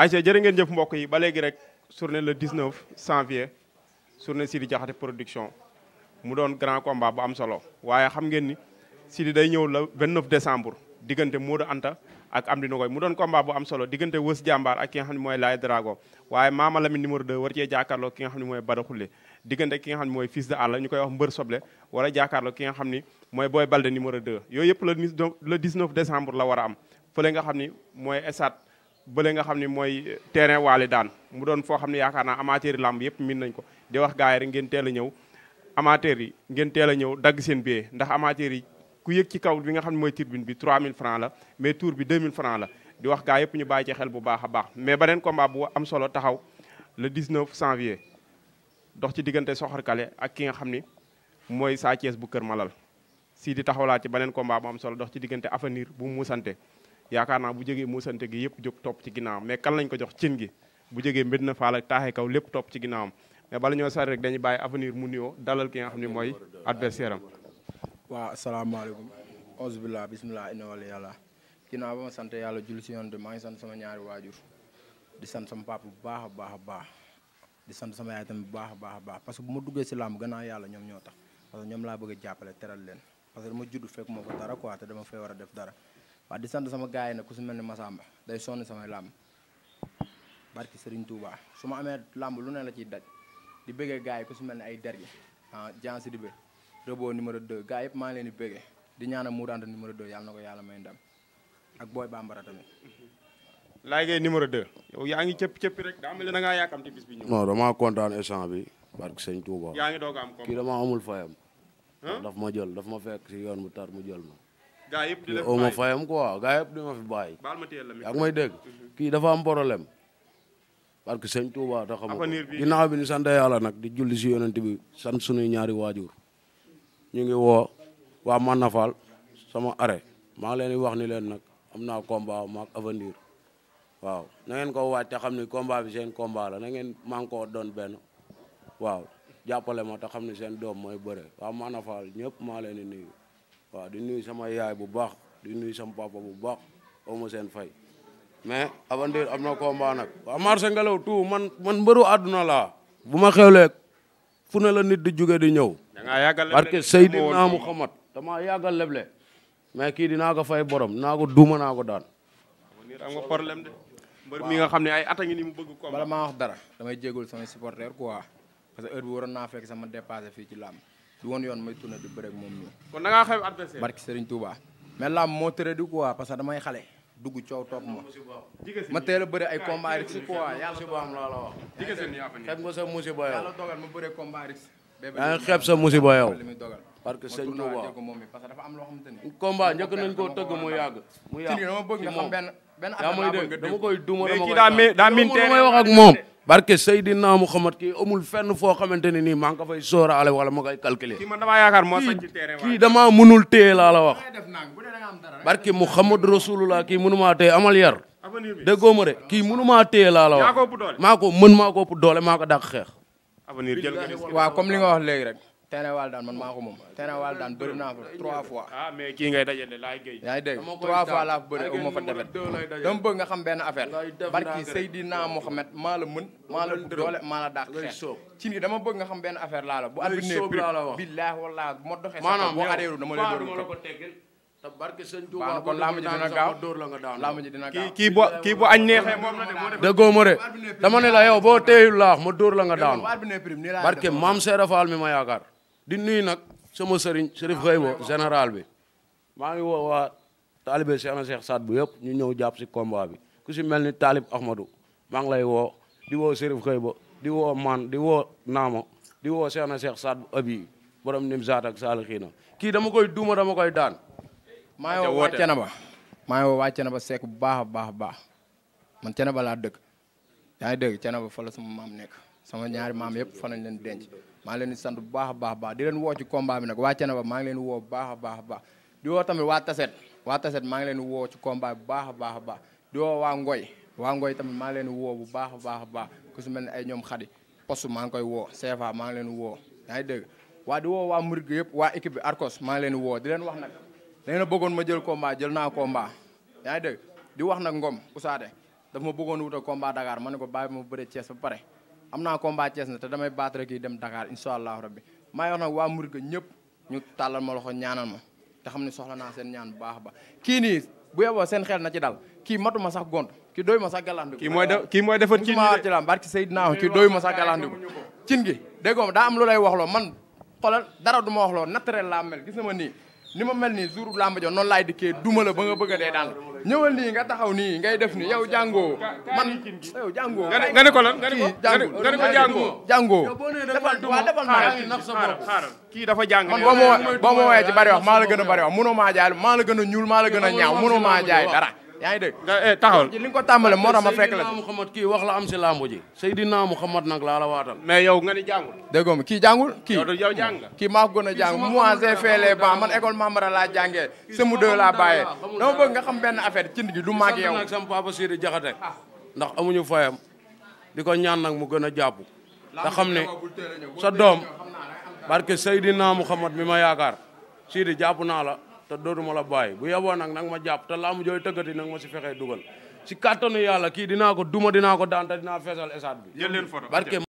ayca jërë ngeen jëf mbokk yi ba léegi rek journée le 19 janvier journée Sidi Diakhaté production mu doon grand combat bu am solo waaye xam ngeen ni Sidi day ñëw la 29 décembre diggante Modou Anta ak Amdi Nogoy mu doon combat bu am solo diggante Wës Jàmbaar ak ki nga xam ne mooy Laye Drago waaye Mama Lamine numéro 2 war cee jàkkaarloo ki nga xam ne mooy Bada Khoule diggante ki nga xam ne mooy Fils de Alla ñu koy wax mbër soble war a jàkkaarloo ki nga xam ni mooy Boy Balde numéro 2 yooyu yëpp le 19 décembre la war a am fële nga xam ni mooy stade bële nga xam ni mooy terrain waali daan mu doon foo xam ne yaakaar naa amateur yi lamb yëpp min nañ ko di wax gars yi rek ngeen teel a ñëw amateur yi ngeen teel a ñëw dagg seen billet ndax amateur yi ku yëg ci kaw bi nga xam ne mooy tribune bi 3000 francs la mais tour bi 2000 francs la di wax gars yëpp ñu bàyyi ci xel bu baax a baax mais beneen combat bu am solo taxaw le 19 janvier dox ci diggante Soxorkale ak ki nga xam ni mooy Sa Thiès bu Kër Malal si di taxawlaa ci beneen combat bu am solo dox ci diggante avenir bu muusante yaakaar naa bu jógee muusante gi yëpp jóg topp ci ginnaawam mais kan lañ ko jox cin gi bu jógee Medina Fall ak taaxee kaw lépp topp ci ginnaawam mais bala ñoo sari rek dañuy bàyyi avenir mu nuyoo dalal ki nga xam ne mooy adversaire am. waaw asalaamaaleykum auzu billah bismillah inna wali yàlla ginnaaw ba ma sant yàlla julli si yoon maa ngi sant sama ñaari waajur di sant sama papa bu baax a baax a baax di sant sama yaay tamit bu baax a baax parce que bu ma duggee si làmb gannaaw yàlla ñoom ñoo tax parce que ñoom laa bëgg a jàppale teral leen parce que dama judd fekk moo ko dara quoi te dama fay war a def dara waaw di sant sama gars yi nag ku si mel ni Massamba day sonn samay làmb barki Serigne Touba su ma amee làmb lu ne la ciy daj di bëggee gars yi ku si mel ni ay dergi Jean Sidibé Rebo numéro 2 gars yëpp maa ngi leen di bëggee di ñaanal Modou Anta numéro 2 yàlla na ko yàlla may ndam ak Boy Bambara tamit. Laye Gueye numéro 2 yow yaa ngi cëppi rek daa mel ne da ngaa yàkkamti bis bi ñëw. non damaa kontaan instant bi barki Sëñ Touba. yaa ngi doog a am combat kii dama amul fayam. daf ma jël daf ma fekk si yoon bu tar mu jël ma. gaa yëpp di def ma fayam quoi gaa yëpp di ma fi bàyyi. baal ma téyel la yaa ngi may dégg kii dafa am problème parce que Sëñ Touba tax xam nga ginnaaw bi ni sant yàlla nag di julli si yonent bi sant sunuy ñaari waajur ñu ngi woo waa Manna Fall sama arrêt maa ngi leen di wax ni leen nag am naa combat maak avenir waaw na ngeen ko waaj te xam ni combat bi seen combat la na ngeen maa ngi koo doon benn waaw jàppale ma te xam ni seen doom mooy bëre waa Manna Fall ñëpp maa leen di nuyu waaw di nuyu sama yaay bu baax di nuyu sama papa bu baax aw ma seen fay mais avenir am na combat nag waaw marché ngelaw tout man mbëru àdduna laa bu ma xewlee fu ne la nit di jóge di ñëw parce que Seydina Muhammad dama yàggal leble mais kii dinaa ko fay borom dinaa ko duuma naa ko daan am nga problème de mbër mi nga xam ne ay at a ngi ni mu bëgg combat bala maa wax dara damay jéggul samay supporter quoi parce que heure bi waroon naa fekk sama dépassé fii ci làmb du woon yoon may tourné di bëre ak moom nii kon da ngaa xew adversaire barki Serigne Touba mais làmb moo tëré di quoi parce que damay xale dugg coow topp ma teel a bëri ay combat rek si quoi yàlla musiba am laa la wax xeeb nga sa musiba yow yàlla dogal ma bëre combat rek yaa ngi xeeb sa musiba yow li muy dogal parce que Sëñ Touba moom mi parce que dafa am loo xamante ni combat njëkk nañ koo tëgg mu yàgg ci dama bëgg nga xam benn yaa may dégg dama koy duma dama koy daa min may wax ak moom barke Seydina Muhammad kii amul fenn foo xamante ne nii maa ngi ko fay sóoraale wala ma koy calculer kii man damaa yaakaar moo sañ ci terrain kii damaa mënul téye laa la wax barke Muhammad Rasulullah kii mënumaa téye amal yar déggoo ma de kii mënumaa téye laa la wax maa ko mën maa ko ëpp doole maa ko dàq xeex avenir jël nga risque waaw comme li nga wax léegi rek terrain wal daan man maa ko moom terrain wal daan bëri naa fa 3 fois mais kii ngay dajale Laye Gueye yaa ngi dégg 3 fois laa fa bëri uma fa defet dama bëgg nga xam benn affaire barki Seydina Mohamed maa la mën maa la doole maa la dàq xeex ci nii dama bëgg nga xam benn affaire laa la bu albine billaahi wallaahi bu ma doxee sax boo areeru dama lay door te barke Sëñ Touba kon laamu ji dina gaaw dóor la nga daan laamu ji dina gaaw kii bu añ neexee moom la de moo def déggoo ma de dama ne la yow boo téyul laax ma dóor la nga daanu barke maam Seera Fall mi ma yaakaar di nuyu nag sama sëriñ Chérif Xëybo général bi maa ngi woo waa taalibe Cheikh Saad bu yëpp ñu ñëw jàpp si combat bi ku si mel ni Talib Ahmadou maa ngi lay woo di woo Chérif Xëybo di woo man di woo Naamo di woo Cheikh Saad bu abi borom nim zaat ak saalixiina kii dama koy duuma dama koy daan maa ngi woo waa Cenaba maa ngi woo waa Cenaba Seck bu baax a baax a baax man Cenaba laa dëkk yaa ngi dégg Cenaba fa la sama maam nekk sama ñaari maam yëpp fa lañ leen denc maa ngi leen di sant bu baax a baax di leen woo ci combat bi nag waa Cenaba maa ngi leen di woo bu baax a baax di woo tamit waa Taset maa ngi leen di woo ci combat bu baax a baax di woo waa Ngoy tamit maa ngi leen di woo bu baax a baax ku su mel ne ay ñoom Xadi poste maa ngi koy woo CFA maa ngi leen di woo yaa ngi dégg waa di woo waa Murid yëpp waa équipe bi Arcos maa ngi leen di woo di leen wax nag da ngeen a bëggoon ma jël combat jël naa combat yaa ngi dégg di wax nag Ngom Usaate dafa ma bëggoon wutal combat Dakar ma ne ko bàyyi ma bëre Thiès ba pare am naa combat Thiès na te damay battre kii dem Dakar incha allahu rabbi maa wax nag waa Mouride ga ñëpp ñu tàllal ma loxo ñaanal ma te xam ne soxla naa seen ñaan bu baax ba kii nii bu yeboo seen xel na ci dal kii matuma sax gont kii doy ma sax galandiku kii mooy defar cin gi ci la barki Seydina kii doy ma sax galandiku cin gi déggoo daa am lu lay waxloo man xoolal dara du ma waxloo naturel laa mel gis na ma nii ni ma mel nii jour lamba jo noonu laay dikkee duma la ba nga bëgg a dee daal ñëwal nii nga taxaw nii ngay def nii yow jàngoo man yow jàngoo nga ne ko lan nga ne ko jàngoo defal xaaral kii dafa jàng man boo ma woowee ci bari wax maa la gën a bari wax mënoo maa jaay maa la gën a ñuul maa la gën a ñaaw mënoo maa jaay dara yaa ngi dégg taxawal li nga ko tàmbale moo tax ma fekk la Muhammad kii wax la am si lambo ji Seydina Muhammad nag laa la waatal mais yow nga ni jàngul déggoo kii jàngul kii yow jàng nga kii maa ko gën a jàng moi j'ai fait les bancs man école Mambara laa jàngee semu 2 laa bàyyee dama bëgg nga xam benn affaire cin gi du maag yow nag sama papa Sidi Jaxate ndax amuñu fayam di ko ñaan nag mu gën a jàpp te xam ne sa doom barke Seydina Muhammad mi ma yaakaar Sidi jàpp naa la te dootuma la bàyyi bu yeboo nag ma jàpp te laamu jooy tëggati nag ma si fexee dugal si kàttanu yàlla kii dinaa ko duma dinaa ko daan te dinaa feesal esaat bi jël leen photo barke